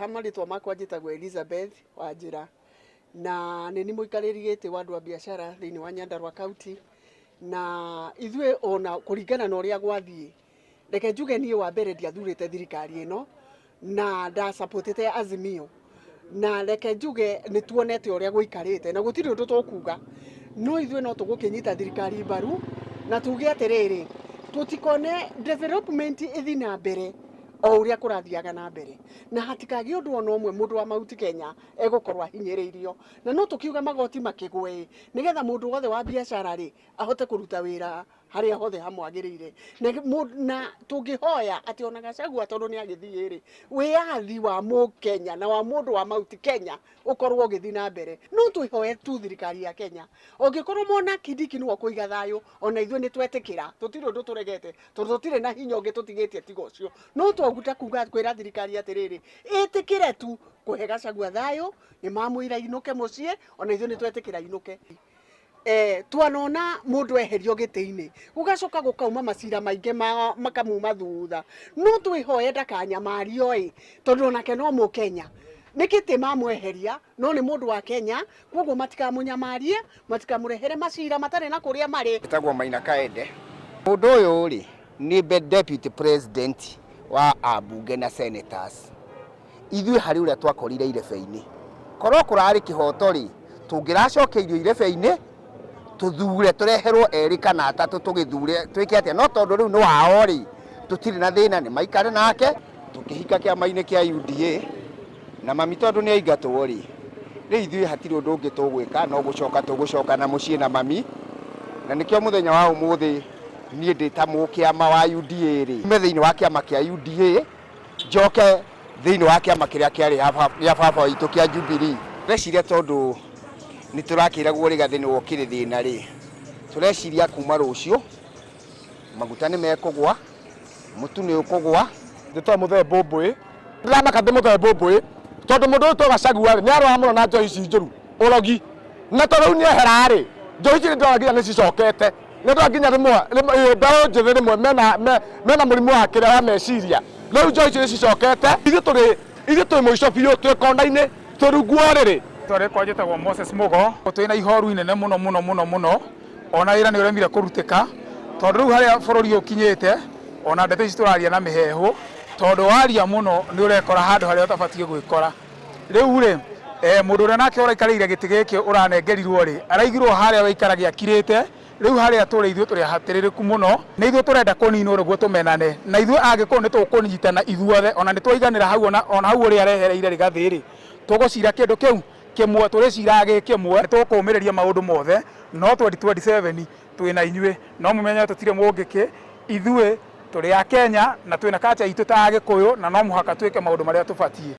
Ha marĩtwa makwa njĩtagwo Elizabeth Wanjĩra, na nĩ niĩ mũikarĩri gĩtĩ wa andũ a biacara thĩinĩ wa Nyandarua County. Na ithuĩ ona kũringana na ũrĩa gwathiĩ, reke njuge niĩ wa mbere ndiathurĩte thirikari ĩno na ndasapotete Azimio, na reke njuge nĩ tuonete ũrĩa gũikarĩte na gũtirĩ ũndũ tũkuga, no ithuĩ no tũgũkĩnyita thirikari mbaru na tuge atĩrĩrĩ, tũtikone development ĩthiĩ na mbere o ũrĩa kũrathiaga na mbere, na hatikagĩe ũndũ ona ũmwe mũndũ wa Mount Kenya egũkorwo ahinyĩrĩirio. Na no tũkiuga magoti makĩgwe nĩgetha mũndũ wothe wa biacara rĩ ahote kũruta wĩra harĩa hothe hamwagĩrĩire. Na tũngĩhoya atĩ ona Gachagua tondũ nĩ agĩthiĩ rĩ, wĩyathi wa mũkenya na wa mũndũ wa Mount Kenya ũkorwo ũgĩthiĩ na mbere. No twĩhoe tu thirikari ya Kenya, ũngĩkorwo mona Kindiki nĩwe ũkũiga thayũ, ona ithuĩ nĩ twetĩkĩra, tũtirĩ ũndũ tũregete tondũ tũtirĩ na hinya ũngĩ tũtigĩtie tiga ũcio. No twaguta kuga kwĩra thirikari atĩrĩrĩ, ĩtĩkĩre tu kũhe Gachagua thayũ, nĩ mamwĩra inũke mũciĩ, ona ithuĩ nĩ twetĩkĩra inũke. Twanona mũndũ eherio gĩtĩ-inĩ gũgacoka gũkauma macira maingĩ makamuma thutha. No twĩhoe ndakanyamario ĩ, tondũ onake no mũkenya, nĩ gĩtĩ mamweheria no nĩ mũndũ wa Kenya, koguo matikamũnyamarie, matikamũrehere macira matarĩ na kũrĩa marĩ. Njĩtagwo Maina Kaende. Mũndũ ũyũ rĩ nĩ deputy president wa ambunge na senators. Ithuĩ harĩ ũrĩa twakorire irebe-inĩ, korwo kũrarĩ kĩhoto rĩ, tũngĩracokeirio irebe-inĩ tũthure tũreherwo erĩ kana atatũ tũgĩthure twĩke atĩa, no tondũ rĩu nĩ wao rĩ, tũtirĩ na thĩna, nĩ maikare nake. Tũkĩhika kĩama-inĩ kĩa UDA na mami tondũ nĩ aingatwo rĩ, rĩu ithuĩ hatirĩ ũndũ ũngĩ tũgwĩka no gũcoka tũgũcoka na mũciĩ na mami, na nĩkĩo mũthenya wa ũmũthĩ niĩ ndĩ ta mũkĩama wa UDA rĩ, me thĩinĩ wa kĩama kĩa UDA, njoke thĩinĩ wa kĩama kĩrĩa kĩarĩ gĩa baba witũ kĩa Jubilee. Tũreciria tondũ nĩ tũrakĩragwo Rigathĩ nĩwe ũkĩrĩ thĩna rĩ, tũreciria kuma rũciũ maguta nĩ mekũgwa, mũtu nĩ ũkũgwa. Njĩtagwo Mũthee Mbũmbũĩ, ndĩramaka ndĩ Mũthee Mbũmbũĩ tondũ mũndũ ũyũ Gachagua rĩ nĩ arũaga mũno na njohi ici njũru, ũrogi, na tondũ rĩu nĩ ehera rĩ, njohi ici nĩ ndĩrona nginya nĩ cicokete, nĩ ndĩrona nginya rĩmwe mbeũ njĩthĩ rĩmwe mena mũrimũ wa kĩrĩa wa meciria, rĩu njohi ici nĩ cicokete, ithuĩ tũrĩ ithuĩ twĩ mũico biũ, twĩ kona-inĩ, twĩ rungu wa ũrĩrĩ. Rĩtwa rĩakwa njĩtagwo Moses Mugo. Twĩna ihoru inene mũno mũno mũno mũno, ona wĩra nĩ ũremire kũrutĩka tondũ rĩu harĩa bũrũri ũkinyĩte, ona ndeto ici tũraria na mĩheehũ, tondũ waria mũno nĩ ũrekora handũ harĩa ũtabatiĩ gwĩkora. Rĩu rĩ, mũndũ ũrĩa nake ũraikarĩire gĩtĩ gĩkĩ ũranengerirwo rĩ, araigirwo harĩa waikarage akirĩte. Rĩu harĩa tũrĩ ithuĩ tũrĩ ahatĩrĩrĩku mũno, nĩ ithuĩ tũrenda kũninwo nĩguo tũmenane, na ithuĩ angĩkorwo nĩ tũkũnyitana ithuothe, ona nĩ twaiganĩra hau, ona hau ũrĩa arehereire Rigathĩ rĩ, tũgũcira kĩndũ kĩu kĩmwe, tũrĩciraga gĩ kĩmwe, nĩ tũkũmĩrĩria maũndũ mothe, no 2027 twĩna inyuĩ, no mũmenye tũtirĩ mũngĩkĩ, ithuĩ tũrĩ a Kenya na twĩna culture itũ ta Agĩkũyũ, na no mũhaka twĩke maũndũ marĩa tũbatiĩ.